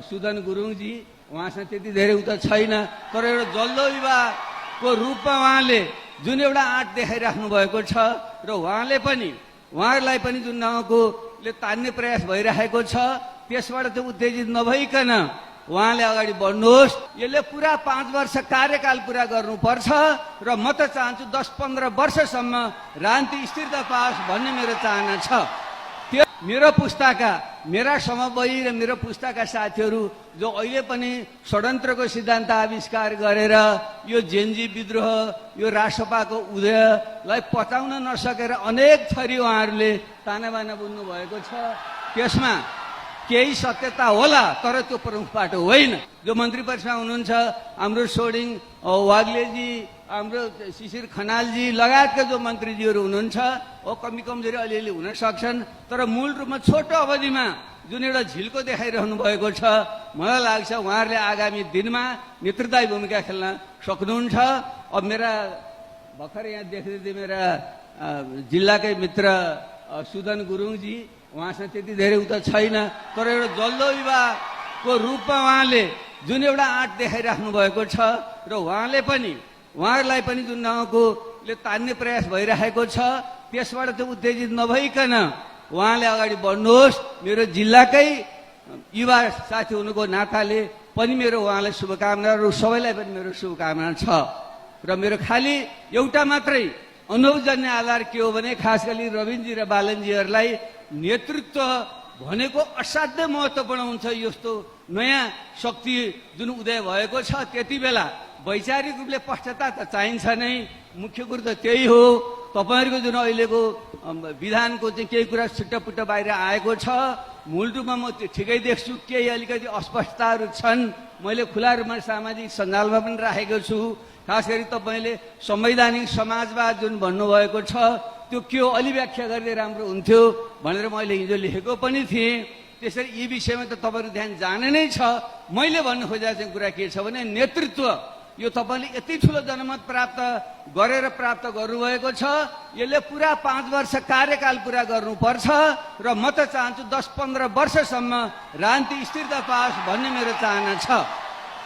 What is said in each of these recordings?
सुदन गुरुङजी, उहाँसँग त्यति धेरै उता छैन, तर एउटा जल्दो विवाहको रूपमा उहाँले जुन एउटा आँट देखाइराख्नु भएको छ र उहाँहरूलाई पनि जुन ढङ्गकोले तान्ने प्रयास भइरहेको छ त्यसबाट चाहिँ उत्तेजित नभइकन उहाँले अगाडि बढ्नुहोस्। यसले पुरा 5 वर्ष कार्यकाल पुरा गर्नुपर्छ र म त चाहन्छु 10-15 वर्षसम्म राजनीति स्थिरता पाओस् भन्ने मेरो चाहना छ। त्यो मेरो पुस्ताका, मेरा समवयी र मेरो पुस्ताका साथीहरू जो अहिले पनि षड्यन्त्रको सिद्धान्त आविष्कार गरेर यो जेनजी विद्रोह, यो राष्ट्रपाको उदयलाई पचाउन नसकेर अनेक थरी उहाँहरूले तानाबाना बुन्नु भएको छ। त्यसमा केही सत्यता होला, तर त्यो प्रमुख पाटो होइन। जो मन्त्री परिषदमा हुनुहुन्छ हाम्रो सोडिङ वाग्लेजी, हाम्रो शिशिर खनालजी लगायतका जो मन्त्रीजीहरू हुनुहुन्छ कमी कमजोरी अलिअलि हुन सक्छन्, तर मूल रूपमा छोटो अवधिमा जुन एउटा झिल्को देखाइरहनु भएको छ, मलाई लाग्छ उहाँहरूले आगामी दिनमा नेतृत्वदायी भूमिका खेल्न सक्नुहुन्छ। अब मेरा भर्खर यहाँ देख्दै मेरा जिल्लाकै मित्र सुदन गुरुङजी, उहाँसँग त्यति धेरै उता छैन, तर एउटा जल्दो विवाहको रूपमा उहाँले जुन एउटा आँट देखाइराख्नु भएको छ र उहाँहरूलाई पनि जुन ढङ्गकोले तान्ने प्रयास भइरहेको छ त्यसबाट चाहिँ उत्तेजित नभइकन उहाँले अगाडि बढ्नुहोस्। मेरो जिल्लाकै युवा साथी हुनुको नाताले पनि मेरो उहाँलाई शुभकामना र सबैलाई पनि मेरो शुभकामना छ। र मेरो खालि एउटा मात्रै अनुभवजन्य आधार के हो भने खास गरी रविनजी र बालनजीहरूलाई नेतृत्व भनेको असाध्यै महत्त्वपूर्ण हुन्छ। यस्तो नयाँ शक्ति जुन उदय भएको छ त्यति बेला वैचारिक रूपले पश्चाताप त चाहिन्छ नै, मुख्य कुरो त त्यही हो। तपाईँहरूको जुन अहिलेको विधानको चाहिँ केही कुरा छुट्टपुट्ट बाहिर आएको छ, मूल रूपमा म त्यो ठिकै देख्छु। केही अलिकति अस्पष्टताहरू छन्, मैले खुला रूपमा सामाजिक सञ्जालमा पनि राखेको छु। खास गरी तपाईँले संवैधानिक समाजवाद जुन भन्नुभएको छ त्यो के हो अलि व्याख्या गरिदिए राम्रो हुन्थ्यो भनेर मैले हिजो लेखेको पनि थिएँ। त्यसरी यी विषयमा त तपाईँहरू ध्यान जाने नै छ। मैले भन्नु खोजेको चाहिँ कुरा के छ भने नेतृत्व यो तपाईँले यति ठुलो जनमत प्राप्त गरेर प्राप्त गर्नुभएको छ, यसले पुरा 5 वर्ष कार्यकाल पुरा गर्नुपर्छ र म त चाहन्छु 10-15 वर्षसम्म राजनीति स्थिरता पाओस् भन्ने मेरो चाहना छ।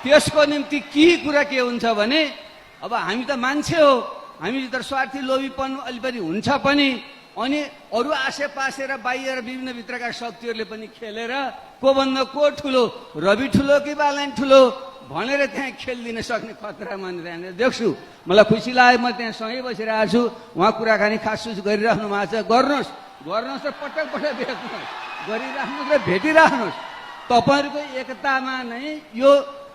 त्यसको निम्ति के कुरा के हुन्छ भने अब हामी त मान्छे हो, हामीभित्र स्वार्थी लोभीपन अलि पनि हुन्छ पनि, अनि अरू आसेपासे र बाहिर विभिन्न भित्रका शक्तिहरूले पनि खेलेर कोभन्दा को ठुलो, रवि ठुलो कि बालन ठुलो भनेर त्यहाँ खेलिदिन सक्ने खतरा मानिरहने देख्छु। मलाई खुसी लाग्यो, म त्यहाँ सँगै बसिरहेको छु, उहाँ कुराकानी खासुस गरिराख्नु भएको छ। गर्नुहोस् र पटक पटक भेट्नुहोस्, गरिराख्नुहोस् र भेटिराख्नुहोस्। तपाईँहरूको एकतामा नै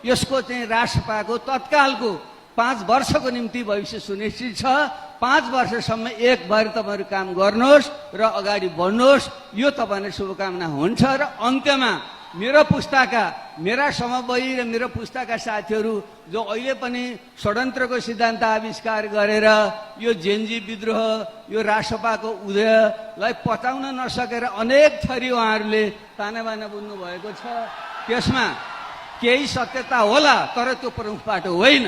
यसको चाहिँ राष्ट्रपाको तत्कालको 5 वर्षको निम्ति भविष्य सुनिश्चित छ। 5 वर्षसम्म एक भएर तपाईँहरू काम गर्नुहोस् र अगाडि बढ्नुहोस्, यो तपाईँलाई शुभकामना हुन्छ। र अन्त्यमा मेरो पुस्ताका, मेरा समवयी र मेरो पुस्ताका साथीहरू जो अहिले पनि षड्यन्त्रको सिद्धान्त आविष्कार गरेर यो जेनजी विद्रोह, यो राष्ट्रपाको उदयलाई पचाउन नसकेर अनेक थरी उहाँहरूले तानाबाना बुन्नु भएको छ। त्यसमा केही सत्यता होला, तर त्यो प्रमुख पाटो होइन।